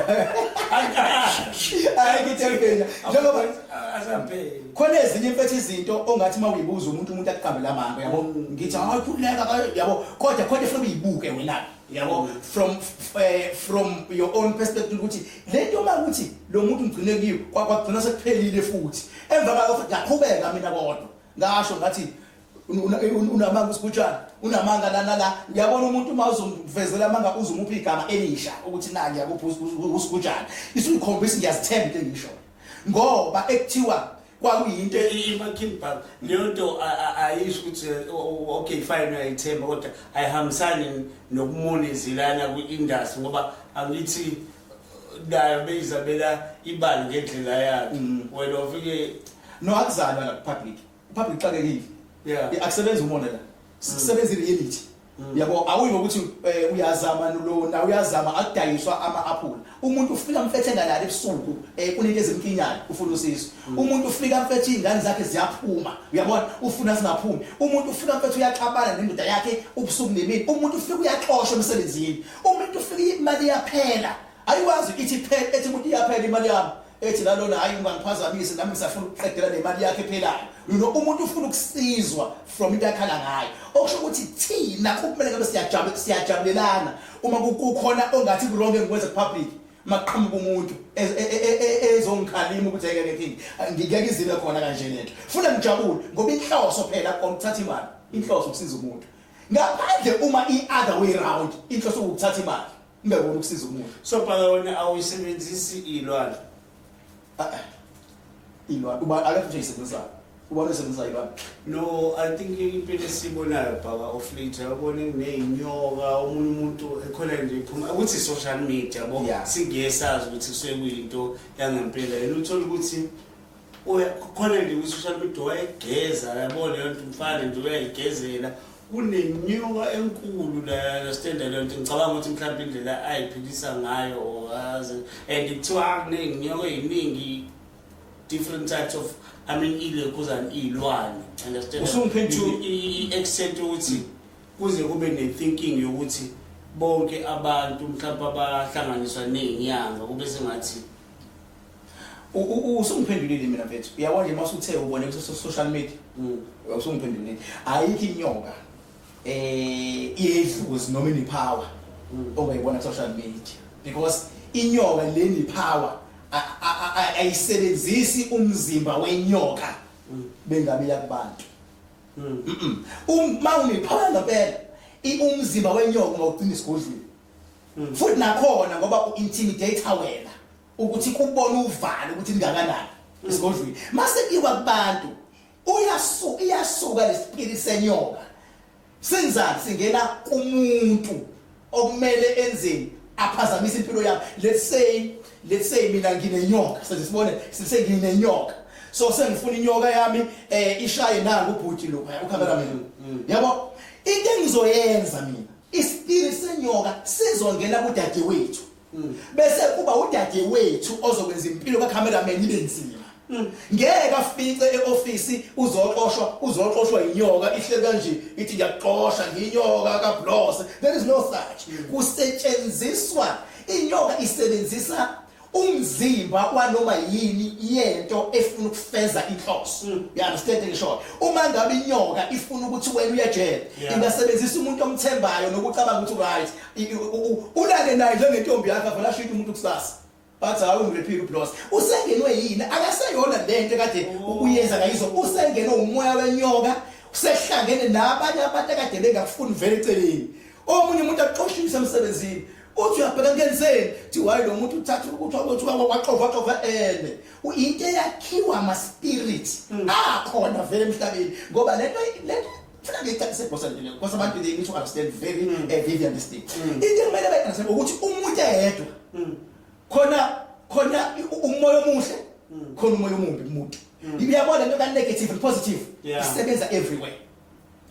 hayi ngithepenya njengoba asaphela khona ezinye mfethu izinto ongathi uma uyibuza umuntu umuntu akuqambela amanga yabo ngithi hayi khululeka yabo kodwa khona efuna uyibuke wena yabo from your own perspective ukuthi lento uma ukuthi lo muntu ngigcine kiyo kwagcina sekuphelile futhi emva kwalokho ngaqhubeka mina kodwa ngasho ngathi unamanga usigujana unamanga la la uyabona umuntu uma uzomvezela amanga uzumupha igama elisha ukuthi na ngiyakupha usigujana isuyikhombisa ngiyazithemba into engisho ngoba ekuthiwa kwakuyinto iMaking Park leyo nto ayisho ukuthi okay fine uyayithemba kodwa ayihambisani nokumonizilana kwi-industry ngoba angithi Nayo beyizabela ibali ngendlela yakhe. Wena ufike No, akuzalwa la public. Public xakekile. Akusebenzi umona la. Kusebenza i-reality. Yabo, awuyi ngokuthi uyazama lo na uyazama, akudayiswa ama-aphula. Umuntu ufika mfethe engalali ebusuku, kunento ezimkinyayo, ufuna usizo. Umuntu ufika mfethe izingane zakhe ziyaphuma, uyabona, ufuna zingaphumi. Umuntu ufika mfethe uyaxabana nendoda yakhe ubusuku nemini. Umuntu ufika uyaxoshwa emsebenzini. Umuntu ufika imali iyaphela, ayikwazi ithi phela, ethi umuntu iyaphela imali yami, ethi lalona hayi ungangiphazamisi nami ngisafuna ukuqedela le mali yakhe ephelayo. Umuntu ufuna ukusizwa from into akhala ngayo, okusho ukuthi thina kumele ngabe siyajabula, siyajabulelana uma kukhona ongathi ku-wrong engikwenza ku-public. Maqhamuka umuntu ezongikhalima ukuthi ngeke king, ngeke izibe khona kanje lento, funa ngijabule, ngoba inhloso phela kona ukuthatha imali, inhloso ukusiza umuntu, ngaphandle uma i-other way round, inhloso ukuthatha imali kungekona ukusiza umuntu. So bhaka, wena awuyisebenzisi iy'lwane? Ah, ah. Ilwane uba akekho nje isebenzisayo, ubona usebenzisa ilwane? No, I think impilo esiyibonayo, bhaka, of late, yabona, kuney'nyoka, omunye umuntu ekhona nje iphuma ukuthi social media, yabo. Singiye sazi ukuthi kusuke kuyinto yangempela yena, uthola ukuthi khona nje kwi-social media wayegeza, yabo, leyo nto umfana nje uyayigezela, kunenyoka enkulu la, understand? Leyo nto ngicabanga ukuthi mhlawumbe indlela ayiphilisa ngayo or azi, and kuthiwa kuney'nyoka ey'ningi, different types of, I mean, ilekhuzana iy'lwane, understand? Usungiphendulile. To i-extent ukuthi kuze kube ne-thinking yokuthi bonke abantu mhlawumbe abahlanganiswa ney'nyanga kube sengathi Usungiphendulile mina mfethu, uyabona nje masuthe ubone ku social media. Usungiphendulile, ayikho inyoka yedlozi noma ine-power ongayibona ku social media, because inyoka leni power ayisebenzisi umzimba wenyoka bengabe yakubantu. Uma une-power ngempela, umzimba wenyoka ungawugcina esigodlweni. Futhi nakhona ngoba u-intimidate wena ukuthi kubona uvalo ukuthi lingakanani esigodlweni, mase kuyiwa kubantu uyasuka, iyasuka lesipili senyoka, senzani? Singena kumuntu okumele enzeni? Aphazamise impilo yami. Let's say mina nginenyoka, sesibone senginenyoka, so sengifuna inyoka yami ishaye nangu ubhuti lo ucameraman, yabo. Into engizoyenza mina, ispirit senyoka sizongena kudadewethu, bese kuba udadewethu ozokwenza impilo kaCameraman ibe nzima. Ngeke afice eofisi, uzoxoshwa, uzoxoshwa inyoka ihleli kanje ithi ngiyakuxosha, ngiyinyoka kaBlose. There is no such. Kusetshenziswa inyoka, isebenzisa umzimba wanoma yini yento efuna ukufeza inhloso. You understand? Ngisho uma ngabe inyoka ifuna ukuthi wena uyejele, ingasebenzisa umuntu omthembayo nokucabanga ukuthi right, ulale naye njengentombi yakhe, avela ashintshe umuntu kusasa, bathi hayi, ungirephile uBlose. Usengenwe yini? Akaseyona lento kade uyenza ngayizo, usengenwe umoya wenyoka, usehlangene nabanye abantu akade bengakufuni vele eceleni. Omunye umuntu axoshisa emsebenzini, uthi uyabheka ngenzeni, thi hayi, lo muntu uthatha ukuthi waxova waxova ene into eyakhiwa ama spirit akhona vele emhlabeni, ngoba lento funa ngiyicacise boss le, because abantu they need to understand very very understand. Into ekumele bayi-understand ukuthi umuntu eyedwa khona umoya omuhle, khona umoya omumbi kumuntu. Uyabona lento ka negative and positive isebenza everywhere.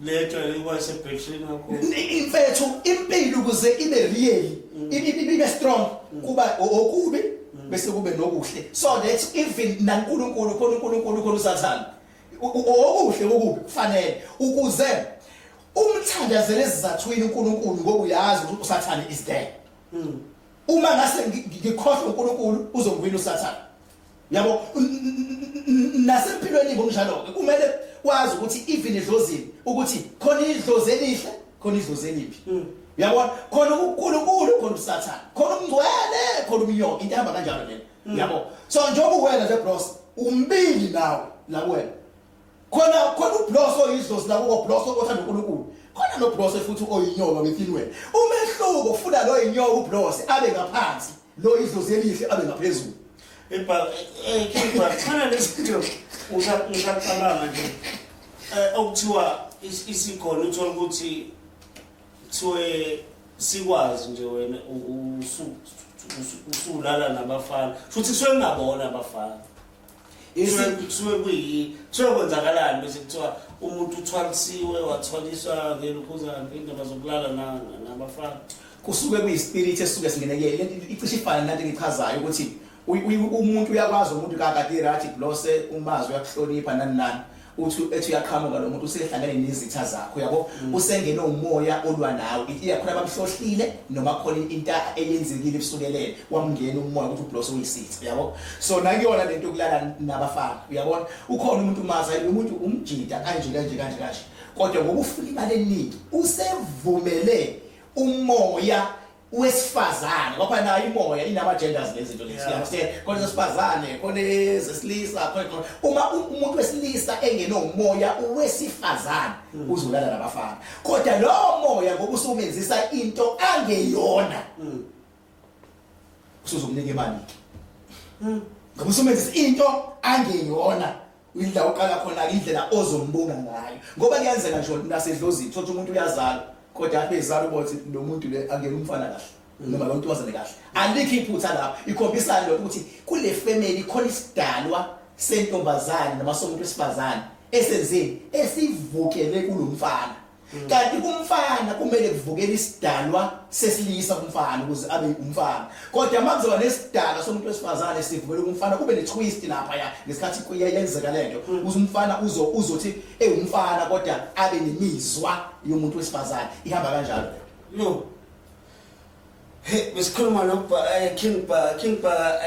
Lento ikwasebhethrini kakhulu. Imfethu, impilo ukuze ibe real, ibe strong, kuba okubi bese kube nokuhle, so that even naNkulunkulu khona uNkulunkulu, khona uSathane, okuhle kokubi kufanele ukuze umthandazele esizathwini uNkulunkulu, ngoba uyazi ukuthi uSathane is there. Uma ngase ngikhohlwe uNkulunkulu, uzongwina uSathane, yabo. Nasempilweni ngokunjalo ke, kumele wazi ukuthi even edlozini ukuthi khona idlozi elihle, khona idlozi elibi, uyabona, khona uNkulunkulu, khona uSathane, khona umngcwele, khona umnyoka. Into ehamba kanjalo lena, yabo. So njengoba uwena nje bros, umbili nawe la kuwena, khona uBlos oyidlozi la kuko, Blos othanda uNkulunkulu, khona noBlos futhi oyinyoka within wena. Umehluko, ufuna lo yinyoka uBlos abe ngaphansi, lo idlozi elihle abe ngaphezulu. Ebha King, khona lezinto ngisacabanga nje okuthiwa isikhona, uthola ukuthi kuthiwe sikwazi nje wena Usulala nabafana futhi kusuke kungabona abafana. Kusuke kuyi kusuke kwenzakalani bese kuthiwa umuntu uthwalisiwe, wathwaliswa ngelokhuzana, indaba zokulala nabafana? Kusuke kuyispirit esisuke singenekele. Icishe ifane nanto engichazayo ukuthi umuntu uyakwazi, umuntu kakade right blose umazi, uyakuhlonipha, nani nani, uthi ethi uyaqhamuka lo muntu usehlangene nezitha zakho, yabo, usengene umoya olwa nawe. Iyakhona bamhlohlile noma khona into eyenzekile kusukelele wamngena umoya ukuthi ublose uyisitha, yabo. So nakuyona lento yokulala nabafana, uyabona ukhona umuntu umazi, hayi, lo muntu umjida kanje kanje kanje kanje, kodwa ngoba ufuna imali eningi usevumele umoya wesifazane, ngoba nayo imoya inama genders lezi zinto lezi. Understand, khona esifazane, khona ezesilisa, khona uma umuntu wesilisa engenomoya wesifazane uzolala nabafana, kodwa lowo moya ngoba usumenzisa into angeyona, usuzomnika imali ke, ngoba usumenzisa into angeyona. Indlela oqala khona, indlela ozombuka ngayo, ngoba kuyenzeka nje nasedlozini thothi umuntu uyazala, kodwa athi bezala ubothi lo muntu le angena umfana kahle noma lo ntombazane kahle, alikho iphutha lapho. Ikhombisa lo ukuthi kule family khona isidalwa sentombazane noma somuntu wesifazane esenzeni esivukele kulomfana, kanti kumfana kumele kuvukele isidalwa sesilisa kumfana ukuze abe umfana. Kodwa uma kuzoba nesidalwa somuntu wesifazane sivukele kumfana, kube ne-twist lapha ya ngesikhathi kuyenzeka lento, ukuze umfana uzothi ewumfana kodwa abe nemizwa yomuntu wesifazane. Ihamba kanjalo. Yo. Hey, besikhuluma no King Ba, King Ba,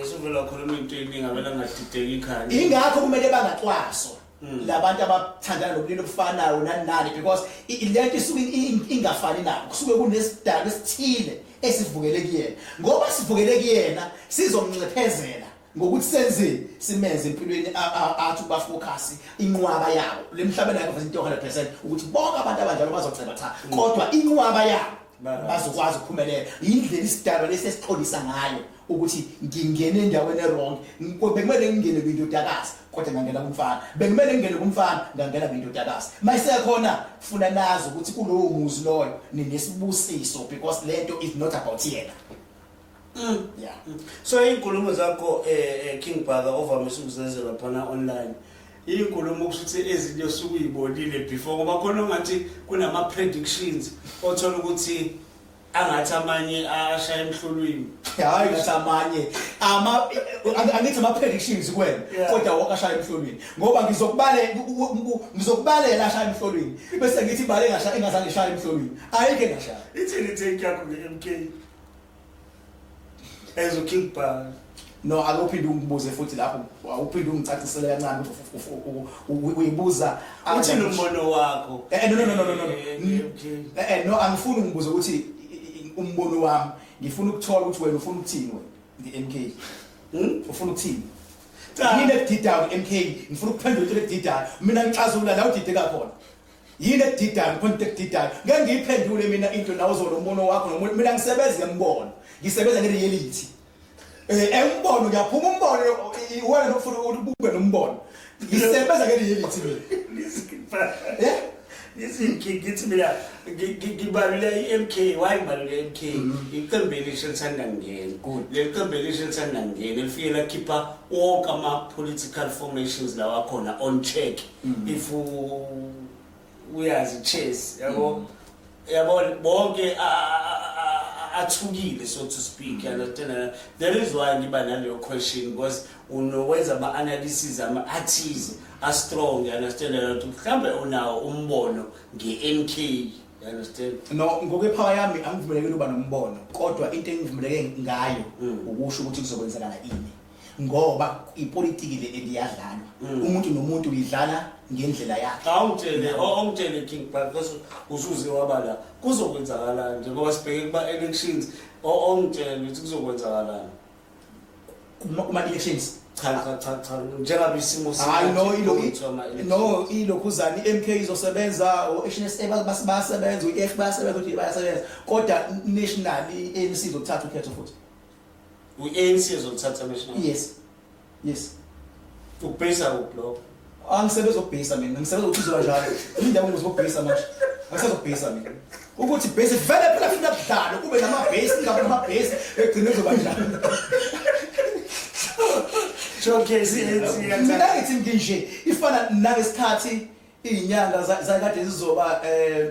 suvela wakhuluma into eningi avela ngadideka ikhanda. Ingakho kumele bangacwaswa labantu abathandana nobulili obufanayo nani nani, because lento isuke ingafani nabo. Kusuke kunesidalo esithile esivukele kuyena. Ngoba sivukele kuyena, sizomncephezela ngokuthi senzeni, simenze empilweni athi ukuba focus inqwaba yabo lemhlabeni. Ayikho into 100% ukuthi bonke abantu abanjalo bazoceba, cha, kodwa inqwaba yabo bazokwazi ukuphumelela. Indlela isidalwa lesi esixolisa ngayo ukuthi ngingene endaweni e-wrong, bekumele ngingene kwindodakazi kodwa ngangena kumfana, bekumele ngingene kumfana ngangena kwindodakazi. Mayisekhona funa nazi ukuthi kulowo muzi loyo ninesibusiso, because lento is not about yena. Yeah. So izinkulumo zakho, King Bhaka, ovamise ukuzenza laphana online, izinkulumo kusho ukuthi ezinye osuke uyibonile before, ngoba khona ongathi kunama predictions othola ukuthi angathi amanye ashaya emhlolweni. Hayi, ngathi amanye ama angithi ama predictions kuwena, kodwa wonke ashaya emhlolweni, ngoba ngizokubalela ashaya emhlolweni bese ngithi bale ngashaya engazange ishaya emhlolweni, ayikho engashaya. Ithini take yakho nge-MK as u King Bhaka? No, akuphinde ungibuze futhi lapho, awuphinde ungicacisele kancane ukuthi uyibuza. Uthini umbono wakho? No, no, no, no, no, no. Nge-MK. No, angifuni ungibuze ukuthi umbono wami. Ngifuna ukuthola ukuthi wena ufuna ukuthini wena nge-MK. Ufuna ukuthini? Cha. Yini ekudidayo nge-MK? Ngifuna ukuphendula into ekudidayo. Mina ngixazulula la udideka khona. Yini ekudidayo? Khona into ekudidayo. Ngeke ngiyiphendule mina into nawe uzona umbono wakho nomuntu. Mina ngisebenza ngembono. Ngisebenza nge-reality. Umbono ngiyaphuma umbono, wena nokufuna ukuthi ube nombono. Ngisebenza nge-reality mina. Listen, Bhaka. Eh? Listen, King, ngithi mina ngibalule i-MK. Why ngibalule i-MK? Iqembu elisha elithanda kungena. Good. Leli qembu elisha elithanda kungena elifike lakhipha wonke ama-political formations lawa akhona on check. If uyazi chess, yabo, yabo, bonke athukile, so to speak, you understand? That is why ngiba naleyo question, because unokwenza ama-analysis ama athize a-strong, you understand, ukuthi mhlawumbe unawo umbono nge-MK, you understand? No, ngokwepower yami angivumelekile ukuba nombono, kodwa into engivumeleke ngayo ukusho ukuthi kuzokwenzakala ini, ngoba ipolitiki le eliyadlalwa, umuntu nomuntu uyidlala ngendlela yakhe. Awungitshele, King, because usuze waba la, kuzokwenzakalani njengoba sibheke kuma-elections? Ongitshele ukuthi kuzokwenzakalani. Kuma elections? Cha, cha, cha, cha, njengabe isimo Hayi, no, ilo kuthiwa ama-elections. No, ilokhuzana i-MK izosebenza, o-HNS bayasebenza, u-EFF bayasebenza, ukuthi bayasebenza, kodwa national i-ANC izothatha ukhetho futhi. U-ANC ezothatha national? Yes. Ukubhesa kuphi lokho? Angisebenzi ukubhisa mina, ngisebenza ukuthi izoba njalo. Indaba ngizokubhisa manje. Asazobhisa mina. Ukuthi base vele phela funa kudlala kube nama base ngabe nama base egcine kuzoba njani. Showcase i-ANC. Mina ngithi nginje ifana nangesikhathi izinyanga zakade zizoba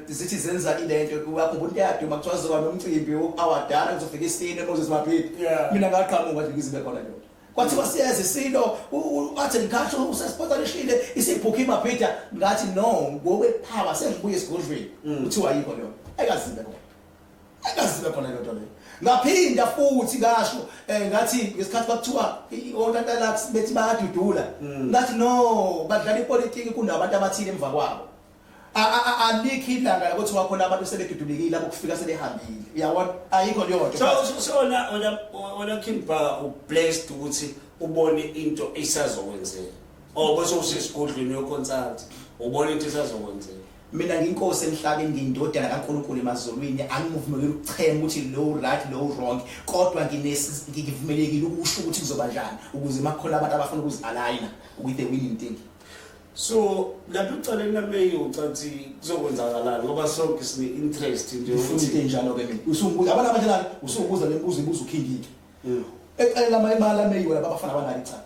zithi zenza ilento uyakhumbula into eyaduma kuthiwa zizoba nomcimbi wokuawadana kuzofika isine Moses Mabhida. Mina ngaqhamuka nje ngizibe khona leyo. Kwathiwa siyeza isilo athi ngikhathi usesponsorishile isibhukha iMabhida ngathi no ngokwepower sengibuye esigodlweni kuthiwa ayikho leyo. Ayikazibe khona. Ayikazibe khona leyo nto leyo. Ngaphinda futhi ngasho ngathi ngesikhathi kwakuthiwa oNtantalax bethi bayadudula ngathi no badlala ipolitiki kunabantu abathile emva kwabo. Alikho ilanga la kuthiwa khona abantu sebedudulekile abokufika sebehambile. Uyabona? Ayikho leyo nto. So ona King Bhaka u-blessed ukuthi ubone into esazokwenzeka. Or bese usesigodlweni yoconsult ubone into esazokwenzeka. Mina ngiyinkosi emhlabeni ngiyindodana kaNkulunkulu emazulwini angivumelekile ukuchema ukuthi lo right lo wrong kodwa ngivumelekile ukusho ukuthi kuzoba njani ukuze makukhona abantu abafuna ukuzi-aligna with the winning thing. So lapho ecaleni lameyi ucathi kuzokwenzakalani ngoba sonke sine interest nje ufuna into enjalo ke mina usungibuza abantu abanjalo usungibuza le mbuzo ibuza uKing ke ecaleni lamali ameyiwe laba abafana abanalo icala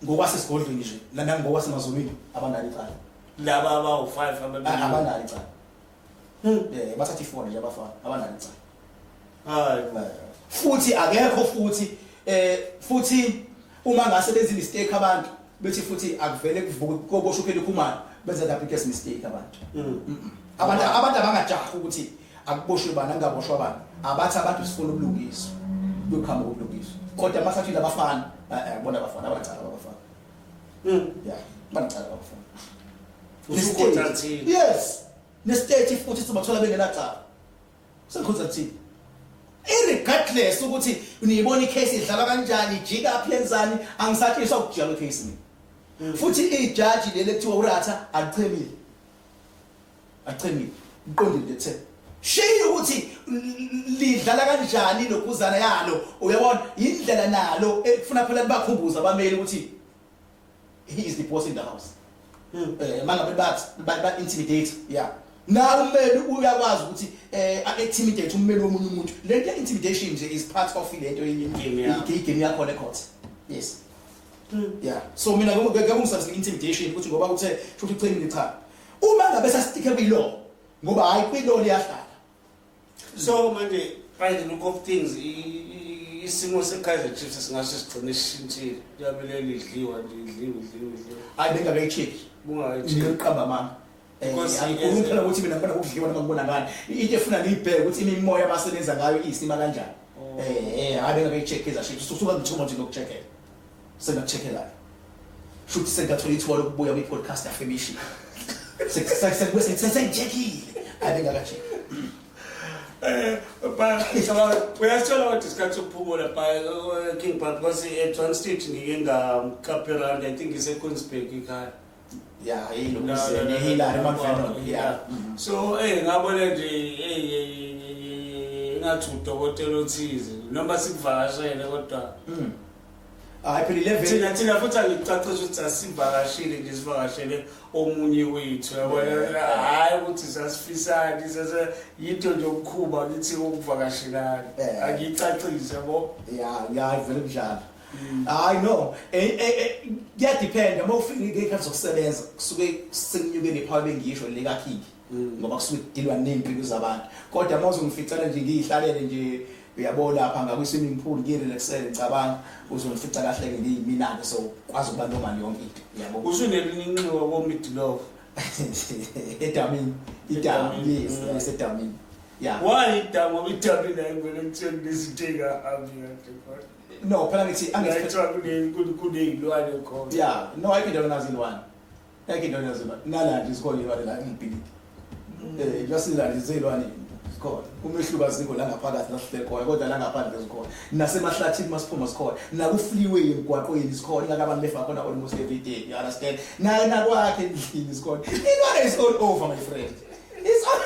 ngokwasesigodlweni nje nangokwasemazulwini abanalo icala laba abawu-5 ababili abanalo icala bathatha ifoni nje abafana abanalo icala. Hayi futhi akekho futhi futhi uma ngase benza mistake abantu bethi futhi akuvele kuvuke koboshwe uKelly Khumalo benza the biggest mistake abantu. Abantu abangajahi ukuthi akuboshwe bani angaboshwa bani abathi abantu sifuna ubulungiswa kuyoqhamuka ubulungiswa kodwa masathi labafana bona abafana abanacala abafana. Yeah banacala abafana. Usuconsultile. Yes nestate futhi sibathola bengenacala sengiconsultile irregardless ukuthi niyibona icase idlala kanjani ijika aphi yenzani angisatshiswa ukujika kwecase mina. Futhi ijaji leli ekuthiwa uRatha alichemile uqondile lethe shiya ukuthi lidlala kanjani lokhuzana yalo uyabona indlela nalo ekufuna phela libakhumbuza abameli ukuthi he is the boss in the house. Mangabe bathi ba intimidate yeah nawe ummeli uyakwazi ukuthi intimidate ummeli womunye umuntu. Lento intimidation nje is part of lento igame yakho le court. Yes. Yeah so mina ngeke ngisabise intimidation ukuthi ngoba uthe futhi uchemile cha uma ngabe sasitike kwi-law ngoba hayi kwi-law liyahlala. So manje by the look of things isimo se-Kaizer Chiefs singase sigcine sishintshile liyabele lidliwa nje idliwa idliwa idliwa. Hayi bengakayi-check. Bungayi-check. Ngiqamba amanga. Angikhulumi phela ukuthi mina ngibona ukudliwa noma ngibona ngani. Into efuna ngiyibheke ukuthi imimoya abasebenza ngayo isima kanjani. Hayi bengakayi-check Kaizer Chiefs. Usuka ngithuma nje ngokucheckela. Sengakucheckela. Futhi sengathola ithuba lokubuya kwi-podcast affirmation. Sengicheckile. Hayi bengakacheck. Uyasithola kodwa isikhathi sokuphumula by King Bhaka because at one stage ngike ngakapirand I think ise-Queensburg ekhaya. Yeah, Hillary Mount Vernon. Yeah. So ngabona nje ngathi udokotela othize noma sikuvakashele kodwa Hayi phela 11 thina futhi angicacisa ukuthi asivakashile nje sivakashele omunye wethu yabona hayi ukuthi sasifisani sase yinto nje omkhuba ngithi ukuvakashelana angicacise yabo. Yeah vele kunjalo. Hayi no kuyadepend uma ufika ngekhathi zokusebenza kusuke sekunyuke nepower bengisho le kaKing ngoba kusuke kudilwa nempilo zabantu kodwa uma uzongificela nje ngiyihlalele nje uyabona lapha ngakwi swimming pool ngirelaxele ngicabanga uzongifica kahle ke ngiyimina ke so kwazi ukuba normal yonke into uyabo. Usunelinye inxiwa komidilove edamini idamu yes edamini yeah. Why idamu ngoba idamu la ngivele ngitheni lezinto engahambi kahle khona. No phela ngithi angithiwa kuneyilwane khona. Yeah no ayikho indawo enazilwane. Ayikho indawo enazilwane. Nala nje sikhona ilwane la ngibhilidi. Lasila nje zilwane sikhona. Umehluko azikho la ngaphakathi la sihlele khona kodwa la ngaphandle zikhona. Nasemahlathini masiphuma sikhona. Naku freeway emgwaqweni sikhona ingaka abantu befa khona almost every day. You understand? Na nakwakhe endlini sikhona. Ilwane is all over my friend. It's all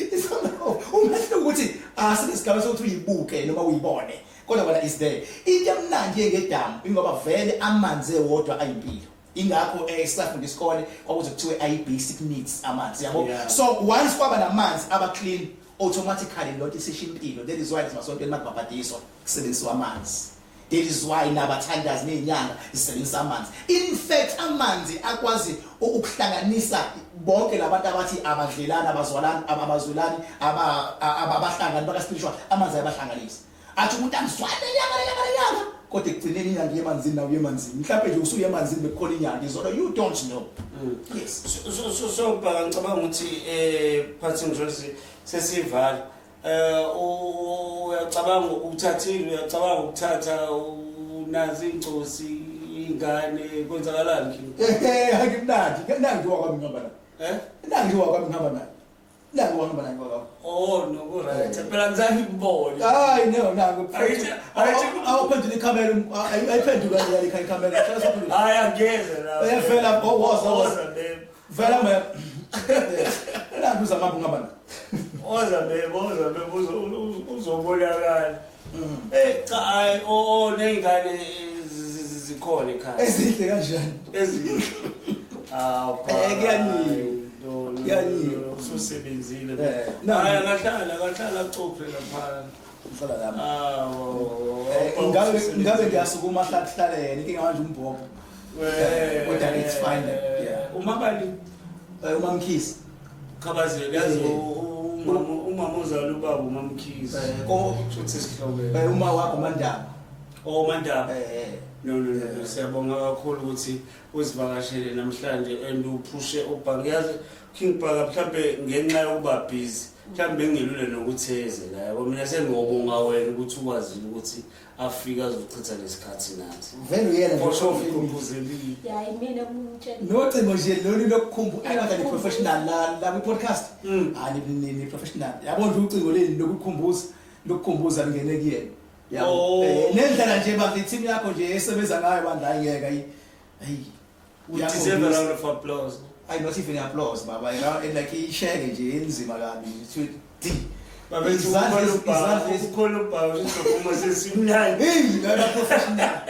it's all over. Umehluko ukuthi asinesigaba sokuthi uyibuke noma uyibone. Kodwa wena is there. Into emnandi ngedamu ingoba vele amanzi ewodwa ayimpilo. Ingakho sisafunda isikole kwakuze kuthiwe ayi basic needs amanzi, yabo. Yeah. So once kwaba namanzi aba clean, automatically lonto isisha impilo. That is why emasontweni makubhabhadiswa kusebenziswa amanzi. That is why nabathandazi nezinyanga zisebenzisa amanzi. In fact, amanzi akwazi ukuhlanganisa bonke labantu abathi abadlelani, abazwalani, abazwelani, abahlangani baka spiritual. Amanzi ayabahlanganisa. Athi umuntu angizwane nenyanga, nenyanga, nenyanga, kodwa ekugcineni inyanga iye emanzini, nawe uye emanzini. Mhlawumbe nje usuye emanzini bekukhona inyanga izolo, you don't know. Yes. So Bhaka, ngicabanga ukuthi phathi ngisho sesivala, uyacabanga uthathile, uyacabanga ukuthatha, unazi incosi, ingane, kwenzakalani, King? Ehe, angimnandi nangi wakwami ngihamba naye. Eh? Nangi wakwami ngihamba naye, nangi wahamba naye wakwami. Oh no, ku right phela, ngizange ngibone. Hayi no, nangu. Ayithi- Awuphendula ikhamera, ayiphendula yali ikhamera. Hlala sophendula. Hayi, angeze la. Eh, vela, oh, woza, woza. Woza babe. Vela me. Nangu uzamamba ngihamba naye. Woza babe, woza babe, uzobonakala. Eh cha, hayi, oh, ney'ngane zikhona ekhaya? Ezihle kanjani? Ezihle. Ah. Eh, kuyanyiwa. Kuyanyiwa. Ususebenzile. Eh, nangu. Hayi, akahlala, akahlala, acuphe lapha. Ngihlala lapha. Ah. Ngabe ngiyasukuma hlale yena, inkinga manje umbhobho. Kodwa it's fine, yeah. Umabali? Umamkhisi. Khabazela, yazi. Eh. Umama uzala ubaba uMamkhize. Futhi sihlobene. Uma wakho Mandaba. Oh, Mandaba. Eh. No, siyabonga kakhulu ukuthi uzivakashele namhlanje and uphushe ubhaka. Yazi King Bhaka, mhlambe ngenxa yokuba busy, mhlambe bengelule nokuthi eze la, yabo. Mina sengiyobonga wena ukuthi ukwazile ukuthi afike azochitha lesikhathi nathi. Vele uyena nje. For sure ugqugquzelile. Ya, imina kumtshela. Nocingo nje lolu lokukhumbu ayi ni professional la kwi podcast. Ah, ni professional. Yabo nje ucingo leli lokukhumbuza lingene kuyena. Yabo. Oh. Nendlela nje bandla i-team yakho nje esebenza ngayo bandla, ayingeke ayi. Ayi. We deserve a round of applause. I not even applause baba, and like isheke nje enzima kabi nje di. Babethu, Izandla ukhona ubhaka uzophuma sesimnandi. Hey, ngaba professional.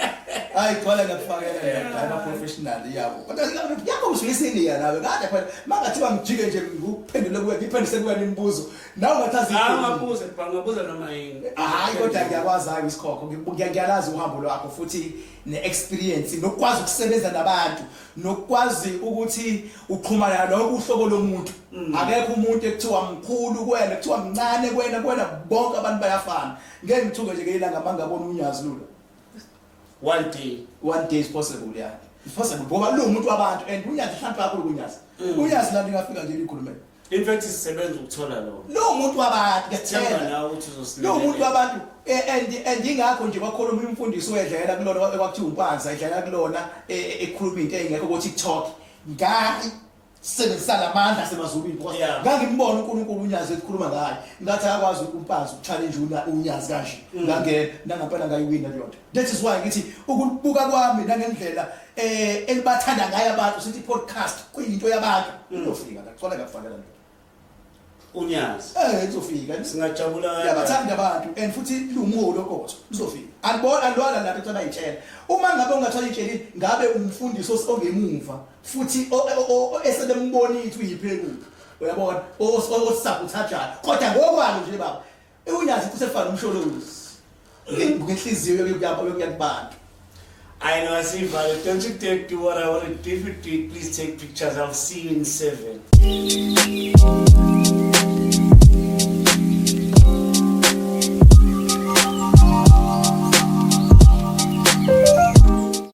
Hayi, gcwala ngakufakela la, ngaba professional, yabo. Kodwa yakho usuyisini ya nawe. Kade phela mangathiwa ngijike nje ngikuphendule kuwe, ngiphenduse kuwe imibuzo. Nawe ungathazi. Hayi, ungabuza bhaka, ungabuza noma yini. Hayi, kodwa ngiyakwazi, hayi isikhokho. Ngiyalazi uhambo lwakho futhi ne-experience nokwazi ukusebenza nabantu nokwazi ukuthi uxhumana lokho uhlobo lomuntu. Akekho umuntu ekuthiwa mkhulu kuwena, kuthiwa mncane kuwena, bonke abantu bayafana. Ngeke ngithuke nje ngelanga mangabona uNyazi lula. One day. One day is possible, yeah, it's possible, ngoba lo muntu wabantu and uNyazi mhlawumbe kakhulu kuNyazi. UNyazi la ngingafika nje likhulume. In fact, sisebenza ukuthola lokho. Lo muntu wabantu Themba ngiyakutshela. nawe ukuthi Lo muntu uzosilekelela. wabantu, and ingakho nje kwakhona omunye umfundisi wedlela kulona ekwakuthiwa umpanza, edlela kulona, ekhuluma into engekho ku TikTok. Ngasebenzisa lamandla asemazulwini because ngangimbona uNkulunkulu uNyazi ekhuluma ngaye. Ngathi akwazi umpanza ukuchallenge uNyazi kanje. Ngangena nangampela ngayiwina leyo nto. That is why ngithi ukubuka kwami nangendlela elibathanda ngayo abantu, sithi podcast kuyinto yabantu. Uzofika la, gcwala ngakufakela nto. UNyazi. Izofika. Singajabula kanjani. Yabathanda abantu and futhi lumuholi oqotho uzofika. Alibona alwana lapho ethola itshela. Uma ngabe ungathola itshelile, ngabe umfundisi ongemuva futhi esebembonile ukuthi uyiphekuphi. Uyabona, osabuthajayo. Kodwa ngokwalo nje baba, uNyazi kusefana uMsholozi. Ngenhliziyo yokuya kubantu. I know, I see, but don't you dare do what I want to do. If you do, please take pictures. I'll see you in 7.